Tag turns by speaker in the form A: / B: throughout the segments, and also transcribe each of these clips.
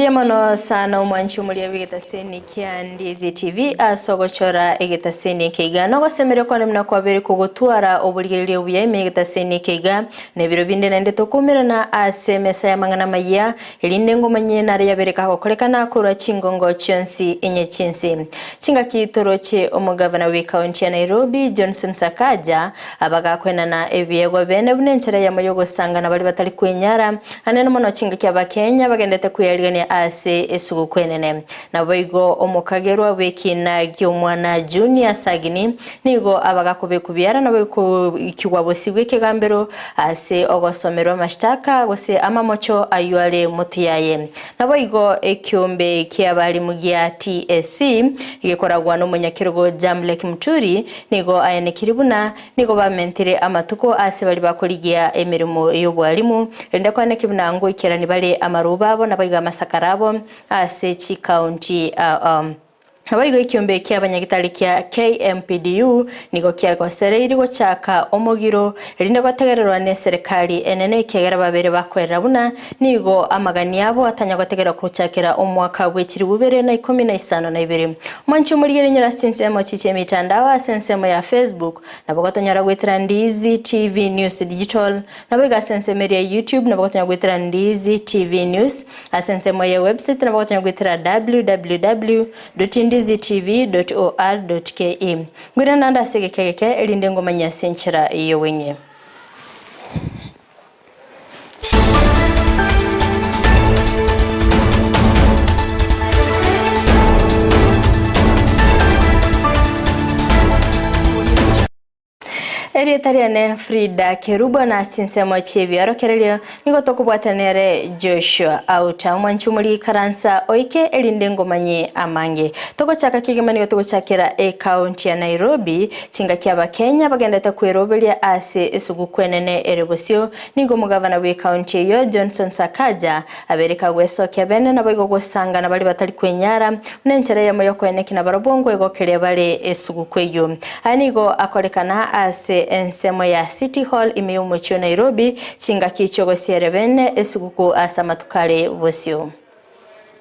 A: Mbuya mono sana omwanchi omoria bw'egetaseni kia Ndizi TV ase ogochora egetaseni eke iga. Nogosemeria kwane buna kwabeire kogotwara oborigereria obuya ime y'egetaseni eke iga, na ebiro binde naende tokoumerana ase emesa y'amang'ana amayia, erinde ngomanye nare yabeire kagokorekana korwa chingongo chionsi inye chi'ense. Chingaki toroche omogavana bw'ecounty ya Nairobi Johnson Sakaja abagakwenana ebiegwa bene buna enchera eyemo y'ogosangana baria batari kwenyara Anene mono chingaki Abakenya bagendete kweyarigania ase esuguku enene. Naboigo omokagerwa bw'ekina gi'omwana Junior Sagini nigo abagakobekwa biara naboigo goikigwa bosio bw'ekegambero ase ogosomerwa amashtaka gose amamocho ayio are motwe yaye. Naboigo ekiombe ki'abalimu gia TSC gekoragwa nomonyakerogo Jamlek Muturi nigo aenekirie buna Nigo bamentire amatuko ase baria bakorigia emeremo y'obwalimu, erinde kwane ki buna ngoikerani bare amaruba abo naboigo amasakara abo ase chikaunti ao. Naboigo ekiombe ki'abanyagitari kia KMPDU nigo kiagosereiri gochaka omogiro, erinde gotegererwa neserekari enene ekiagera babere bakoerera buna nigo amagani abo atanya gotegererwa gochakera omwaka bwe chilifu ibere na ikomi na isano na ibere. Mwanche omorigererie nyora ase chinsemo chi chi'emitandao ase ensemo ya Facebook, nabo gotonyora goetera Ndizi TV News Digital, naboigo ase ensemo eria ya YouTube nabo gotonyora goetera Ndizi TV News, ase ensemo ye website nabo gotonyora goetera www.ndizitv.or.ke. Ngwirane naende ase egeka egeke erinde ngomanye ase enchera y'obweng'e. Erieta riane Frida Kerubo na chinsemo chi'ebiorokererio nigo tokobwatana nere Joshua Auta omwanchi omorikaransa oike erinde ngomanye amange. Togochaka kegima nigo togochakera ekaunti ya Nairobi Chingaki Abakenya bagendete kweroberia ase esuguku enene ere bosio, nigo omogavana bw'ecounty eyio Johnson Sakaja abeire kagwesokia bene naboigo gosangana baria batari kwenyara buna enchera eyemo y'okoenekia nabarobwo ngwegokeria bare esuguku eyio. Aya nigo akorekana ase ensemo ya City Hall ime y'omochie o Nairobi chingaki chi'ogosieria bene esuguku ase amatuko are bosio.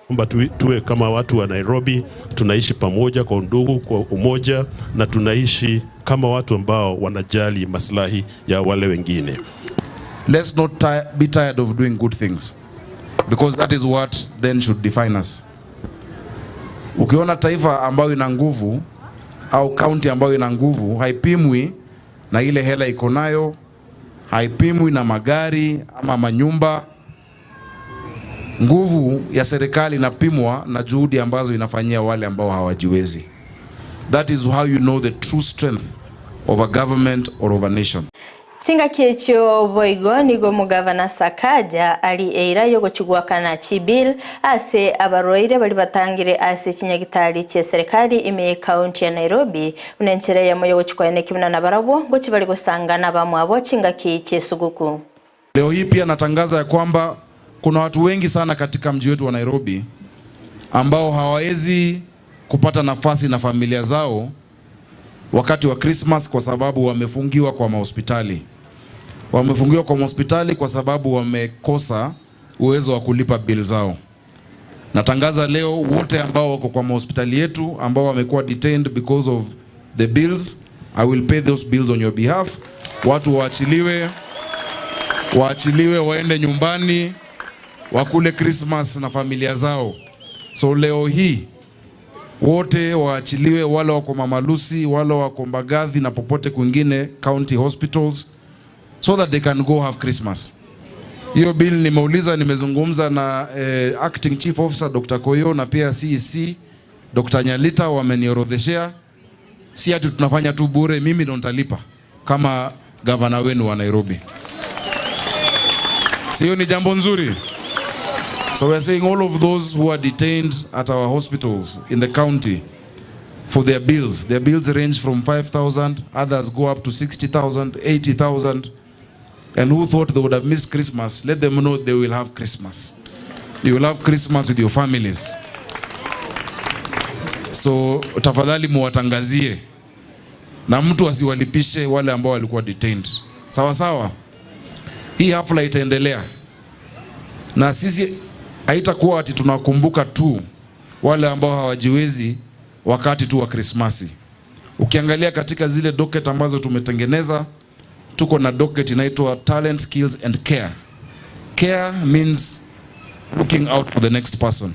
B: Kwamba tuwe kama watu wa Nairobi, tunaishi pamoja kwa undugu, kwa umoja na tunaishi kama watu ambao wanajali maslahi ya wale wengine.
C: Let's not be tired of doing good things because that is what then should define us. Ukiona taifa ambayo ina nguvu au county ambayo ina nguvu haipimwi na ile hela iko nayo, haipimwi na magari ama manyumba. Nguvu ya serikali inapimwa na juhudi ambazo inafanyia wale ambao hawajiwezi. That is how you know the true strength of a government or of a nation.
A: Chingaki echio boigo nigo omogavana Sakaja aria eira y'ogochia goakana chibill ase abarwaire baria batangire ase chinyagitari chi'eserekari ime y'ecounty ya Nairobi buna enchera eyemo y'ogochia koenekia buna nabarabwo ngochia bare gosanga nabamwabo chingaki chi'esuguku.
C: Leo hii pia natangaza ya kwamba kuna watu wengi sana katika mji wetu wa Nairobi ambao hawawezi kupata nafasi na familia zao wakati wa Christmas kwa sababu wamefungiwa kwa mahospitali. Wamefungiwa kwa mahospitali kwa sababu wamekosa uwezo wa kulipa bill zao. Natangaza leo wote ambao wako kwa mahospitali yetu ambao wamekuwa detained because of the bills, I will pay those bills on your behalf. Watu waachiliwe, waachiliwe waende nyumbani wakule Christmas na familia zao. So leo hii wote waachiliwe, wale wako Mama Lucy, wale wako Mbagathi na popote kwingine county hospitals so that they can go have Christmas. Hiyo bill nimeuliza, nimezungumza na acting chief officer Dr. Koyo na pia CEC Dr. Nyalita, wameniorodheshea. Si ati tunafanya tu bure, mimi ndo nitalipa kama gavana wenu wa Nairobi. Sio ni jambo nzuri? So we are saying all of those who are detained at our hospitals in the county for their bills. Their bills range from 5,000, others go up to 60,000, 80,000. And who thought they would have missed Christmas, let them know they will have Christmas. You will have Christmas with your families. So tafadhali muwatangazie na mtu asiwalipishe wale ambao walikuwa detained. Sawa sawa. Hii hafla itaendelea. Na sisi Haitakuwa ati tunakumbuka tu wale ambao hawajiwezi wakati tu wa Krismasi. Ukiangalia katika zile docket ambazo tumetengeneza, tuko na docket inaitwa Talent, Skills and Care. Care means looking out for the next person.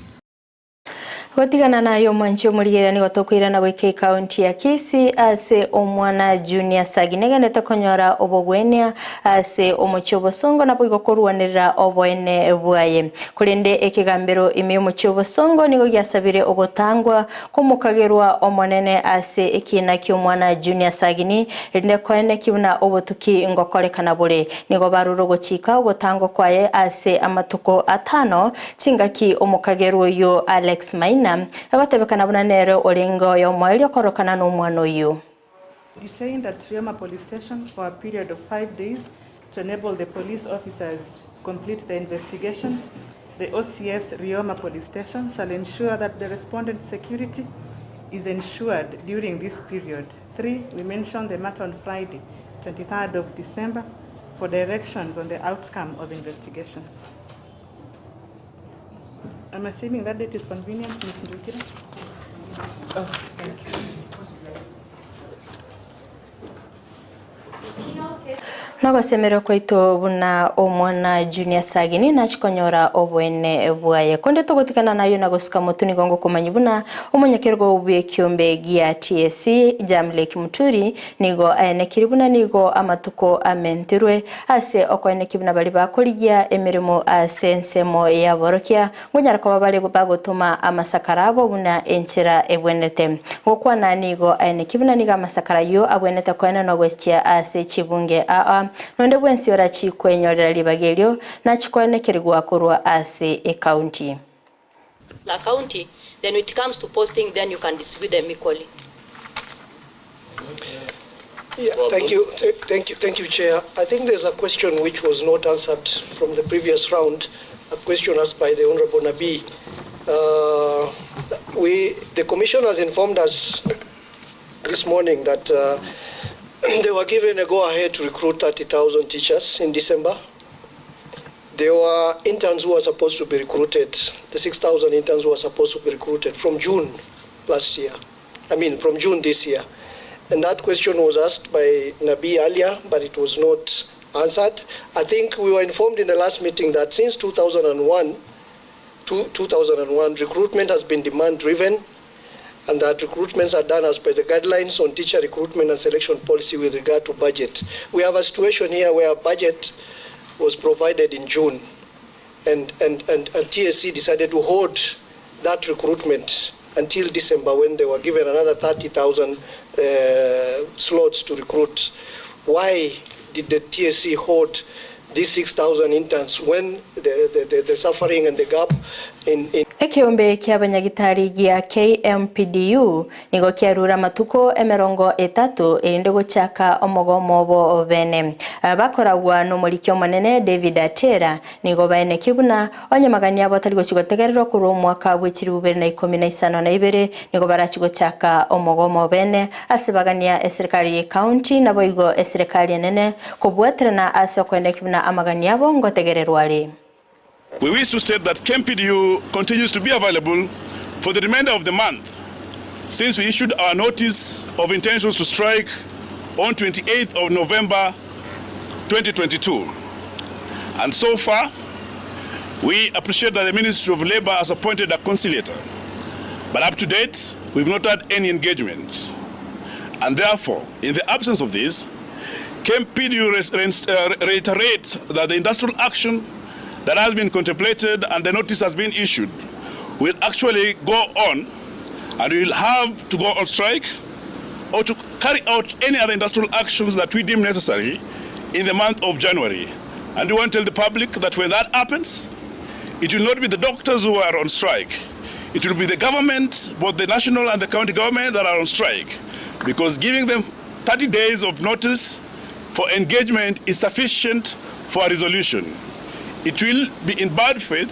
A: Gotigana nayo omwanchi omorigereria nigo tokoirana goika ekaunti ya Kisii ase omwana Junior Sagini agenderete konyora obogwenia ase omochie obosongo naboigo korwanerera oboene bwaye. Korende ekegambero ime y'omochie obosongo nigo giasabire ogotangwa kw'omokagerwa omonene ase ekiina ki'omwana Junior Sagini erinde koeneki buna obotuki ngokorekana bore. Nigo barure ogochika ogotangwa kwaye ase amatuko atano Chingaki omokagerwa oyio Alex Maina agotebekana buna nere orenge oyomoerio korokana nomwana oyio.
D: Detained at Rioma Police Station for a period of 5 days to enable the police officers complete their investigations, the OCS Rioma Police Station shall ensure that the respondent's security is ensured during this period. 3. We mentioned the matter on Friday, 23rd of December, for directions on the outcome of investigations. I'm assuming that date is convenient, Ms. Ndukira. Oh, thank you.
A: Nogosemerwa kwaito buna omwana Junior Sagini nachikonyora oboene bwaye. Konde togotigana nayo na gosuka motwe nigo ngokomanya buna omonyakerogo bw'ekiombe gia TSC Jamlek Muturi nigo aenekiri buna nigo amatuko amentirwe Ase okoenekia buna baria bakorigia emeremo ase ensemo y'aborokia, ngonyara koba bare bagotoma amasakara abo buna enchera ebwenerete. Gokwana nigo aenekia buna nigo amasakara ayio abwenerete koenanwa gochia ase chibunge aa. Nonde bwensi orachie kwenyorera ribaga erio, nachie koenekerigwa korwa ase ecounty.
E: La county, then when it comes to posting then you can distribute them equally.
F: Yeah, thank you, thank you, thank you, Chair. I think there's a question which was not answered from the previous round, a question asked by the Honorable Nabi. Uh, we, the Commission has informed us this morning that uh, they were given a go-ahead to recruit 30,000 teachers in December. There were interns who were supposed to be recruited, the 6,000 interns who were supposed to be recruited from June last year. I mean, from June this year. And that question was asked by Nabi earlier, but it was not answered. I think we were informed in the last meeting that since 2001, 2001 recruitment has been demand driven and that recruitments are done as per the guidelines on teacher recruitment and selection policy with regard to budget. We have a situation here where budget was provided in June and, and, and, and TSC decided to hold that recruitment until December when they were given another 30,000 uh, slots to recruit. Why did the TSC hold these 6,000 interns when the, the, the, the suffering and the gap in, in
A: Ekeombe ki'abanyagitari gia KMPDU nigo kiarure amatuko emerongo etato erinde gochaka omogomo obo bene. Bakoragwa nomoriki omonene David Atera nigo baenekie buna onye magani abo atari gochia gotegererwa korwa omwaka bwe chilifu bibere na ikomi na isano na ibere nigo barachie gochaka omogomo obene ase bagania eserekari ye county naboigo eserekari enene kobwaterana ase okoenekia buna amagani abo ngotegererwa are.
G: We wish to state that KMPDU continues to be available for the remainder of the month since we issued our notice of intentions to strike on 28th of November 2022. And so far, we appreciate that the Ministry of Labour has appointed a conciliator. But up to date, we've not had any engagements. And therefore, in the absence of this, KMPDU reiterates that the industrial action that has been contemplated and the notice has been issued will actually go on and we will have to go on strike or to carry out any other industrial actions that we deem necessary in the month of January. And we want to tell the public that when that happens, it will not be the doctors who are on strike. It will be the government, both the national and the county government, that are on strike. Because giving them 30 days of notice for engagement is sufficient for a resolution. It will be in bad faith.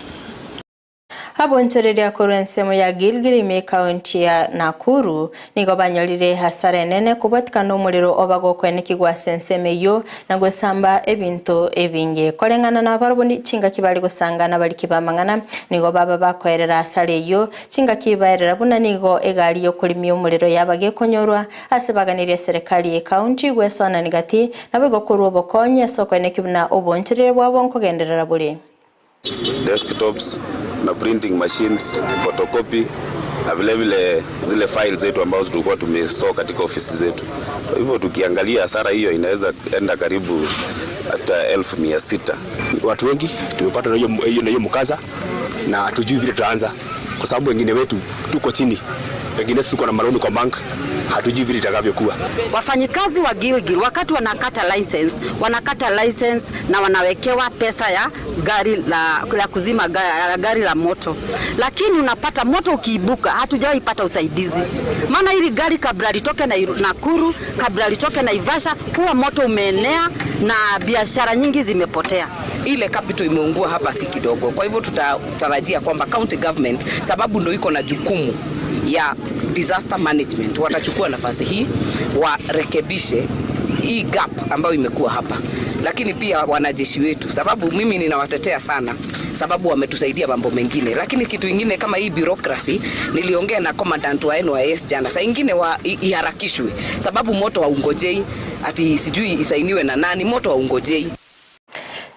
A: Abonchoreria korwa ensemo ya Gilgil ime ekaunti ya Nakuru nigo banyorire hasara enene kobwatikana nomorero oba gokoenekigwa ase ensemo eyio na gosamba ebinto ebinge. Koreng'ana nabarobwo chingaki bare gosanga nabariki b'amang'ana nigo baba bakoerera hasara eyio chingaki baerera buna nigo egari yokorimia omorero yaba gekonyorwa ase baganirie eserekari y'ekaunti gwesonani gati naboigo korwa obokonyi ase okoeneki buna obonchoreria bwabo nkogenderera bore.
H: Desktops na printing machines, photocopy na vile vile zile files zetu ambazo tulikuwa tumestore katika ofisi zetu. Kwa hivyo tukiangalia hasara hiyo inaweza enda karibu hata 600,000.
I: Watu wengi tumepata na hiyo mkaza na hatujui vile tutaanza, kwa sababu wengine wetu tuko chini, wengine tuko na maloni kwa bank, hatujui vile itakavyokuwa.
J: Wafanyikazi wa Gilgil wakati wanakata license, wanakata license na wanawekewa pesa ya gari la kuzima gari la moto, lakini unapata moto ukiibuka, hatujawahi pata usaidizi. Maana hili gari kabla litoke na Nakuru, kabla litoke Naivasha, huwa moto umeenea na biashara nyingi zimepotea.
K: Ile capital imeungua hapa si kidogo. Kwa hivyo tutatarajia kwamba county government, sababu ndio iko na jukumu ya disaster management, watachukua nafasi hii warekebishe hii gap ambayo imekuwa hapa, lakini pia wanajeshi wetu, sababu mimi ninawatetea sana, sababu wametusaidia mambo mengine. Lakini kitu ingine kama hii bureaucracy, niliongea na commandant wa NYS jana, saa ingine iharakishwe, sababu moto haungojei ati sijui isainiwe na nani, moto haungojei.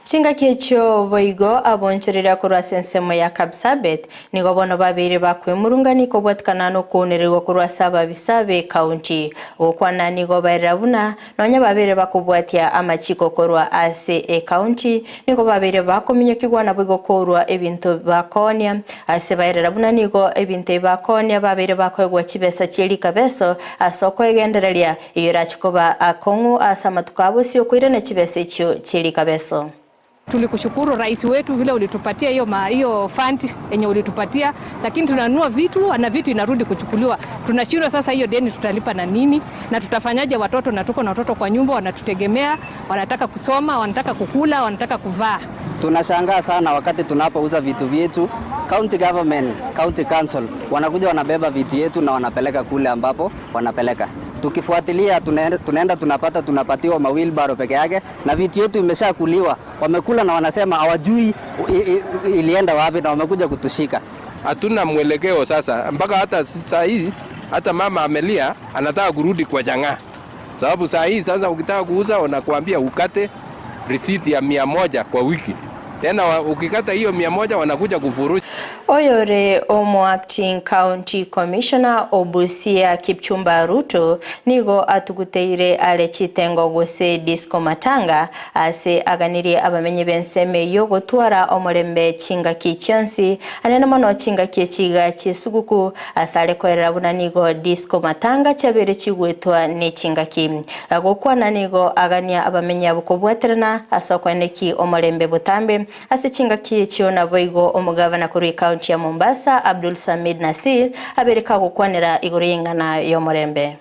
A: Chingaki echio boigo abonchoreria korwa ase ensemo ya Kapsabet nigo bono babere bakwemurungani kobwatikana nokonererwa korwa ase ababisa be county gokwana nigo baerera buna nonya babere bakobwatia amachiko korwa ase ecounty nigo babere bakominyokigwa nabo igo korwa ebinto bakonia ase baerera buna nigo ebinto bakonia babere bakoegwa chibesa chierikabeso ase okoegendereria iyo erachikoba akong'u ase amatuko abo ase okoirana chibesa echio chierikabeso.
L: Tulikushukuru rais wetu vile ulitupatia hiyo fund yenye ulitupatia, lakini tunanunua vitu na vitu inarudi kuchukuliwa. Tunashindwa sasa, hiyo deni tutalipa na nini na tutafanyaje watoto? Na tuko na watoto kwa nyumba wanatutegemea, wanataka kusoma, wanataka kukula, wanataka kuvaa.
M: Tunashangaa sana wakati tunapouza vitu vyetu, county government, county council wanakuja wanabeba vitu yetu na wanapeleka kule ambapo wanapeleka. Tukifuatilia tunaenda tunapata tunapatiwa mawilbaro peke yake na vitu yetu imeshakuliwa. Wamekula na wanasema hawajui ilienda wapi na wamekuja kutushika.
N: Hatuna mwelekeo sasa, mpaka hata saa hii hata mama amelia anataka kurudi kwa chang'aa. Sababu saa hii sasa ukitaka kuuza wanakuambia ukate receipt ya 100 kwa wiki. Tena ukikata hiyo 100 wanakuja kufurusha.
A: Oyore Omo Acting County Commissioner Obusia Kipchumba Ruto nigo atuguteire ale chitengo gose disco matanga ase aganirie abamenyi benseme yo gotwara omorembe chingaki chionsi anene mono chingaki echiga chiesuguku asare koerera buna nigo disco matanga chabere chigwetwa ne chingaki gokwana nigo agania abamenyi abo kobwaterana ase okoeneki omorembe botambe ase chingaki echio naboigo omogavana korwa ekaunti ya Mombasa Abdul Samid Nasir abereka gokwanera igoro y'eng'ana y'omorembe.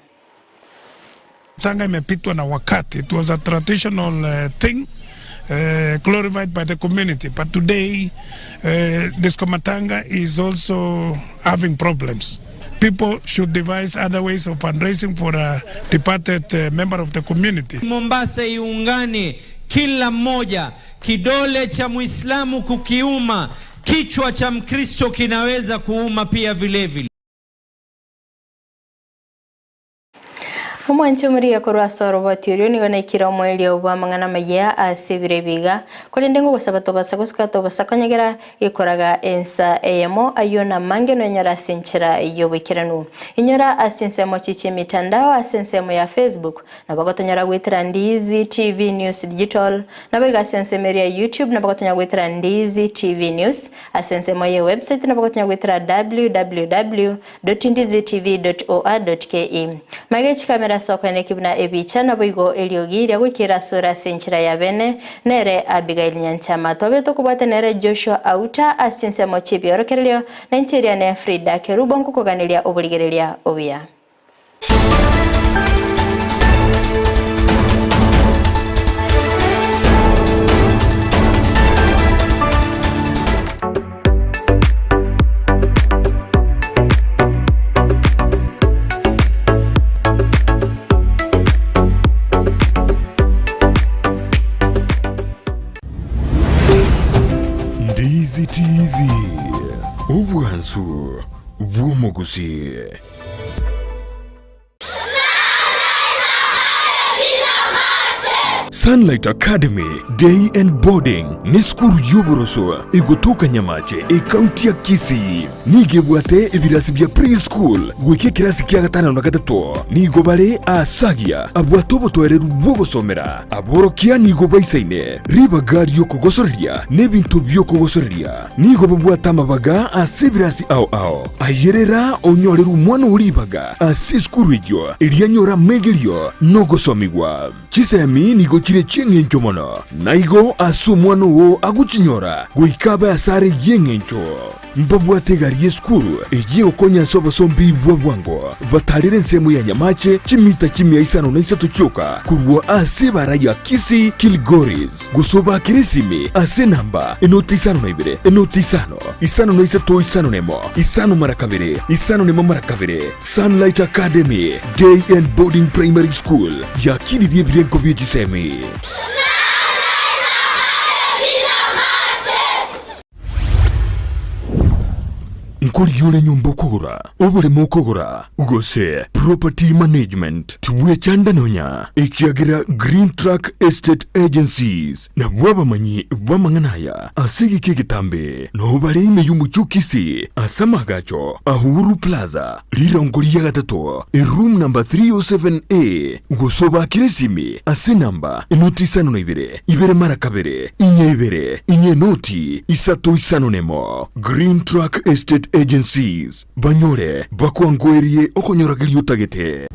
O: Tanga imepitwa na wakati. It was a traditional thing glorified by the community, but today disco matanga is also having problems. People should devise other ways of fundraising for a departed member of the community.
P: Mombasa iungane, kila mmoja, kidole cha Muislamu kukiuma, kichwa cha Mkristo kinaweza kuuma pia vile vile.
A: Omwanchi omorigia korwa ase oroboti orio nigo naikire omoerio bwa amang'ana maya ase ebiro ebiga korende ngogosaba tobasa gosuka tobasa konyegera gekoraga ensa eyemo aywo na mange noenyora ase enchera y'oboikeranu inyora ase ensemo chiche emitandao ase ensemo ya Facebook nabo gotonyora gwetera Ndizi TV News Digital nabo iga ase ensemo eria ya YouTube nabo gotonyora gwetera Ndizi TV News ase ensemo ya website nabo gotonyora gwetera www.ndizitv.or.ke mage chikamera sokwane kibuna ebicha nabo igo eliogi gwikira sura ase enchera ya bene nere Abigail Nyanchama tobe tokobwate nere Joshua Auta ase ensemo chibiorokererio na encheria ne Frida Kerubo nkokoganeria oborigereria obuya.
Q: Academy. Sunlight Academy Day and Boarding nesukuru y'oboroso egotoka Nyamache ekaunti ya Kisii. Nigo ebwate ebirasi bia pre-school goika ekerasi kia gatano na gatato. Nigo bare aasagia abwate obotoereru bw'ogosomera. Aborokia nigo baisaine ribaga ri'okogosoreria na ebinto bi'okogosoreria. Nigo babwate amabaga ase ebirasi ao ao. Ayerera onyorere omwana oo ribaga ase esukuru eyio, erio anyore amegerio na ogosomigwa. Chisemi nigo chire chi'engencho mono, na igo ase omwana oo agochinyora goika abe asare y'engencho. Mbabwate egari y'esukuru eyio egokonya ase obosombi bwa bwango, batarere ensemo ya Nyamache chimita chimia isano na isato chioka korwa ase ebara ya Kisii Kilgoris. Gose obakere esimi ase enamba enoti 52 enoti isano, 53 51 isano mara kabere, 51 mara kabere. Sunlight Academy Day and Boarding Primary School yakinirie ebirengo bie chisemi. Nkorigia ore nyomba okogora, oboremo okogora, gose property management, tibwechanda nonya, ekiagera Green Track Estate Agencies nabwo abamanyi b'amang'ana aya ase egeka egetambe. Nao bare ime y'omochie o Kisii ase amaagacho a Uhuru Plaza, rirongo ria gatato, eroom number 307A, gose obaakere esimi ase enamba enoti 52 ibere mara kabere, inye ibere, inye enoti, isato isano nemo. Green Track Estate Agencies, banyore bakwangoerie okonyorageria otagete.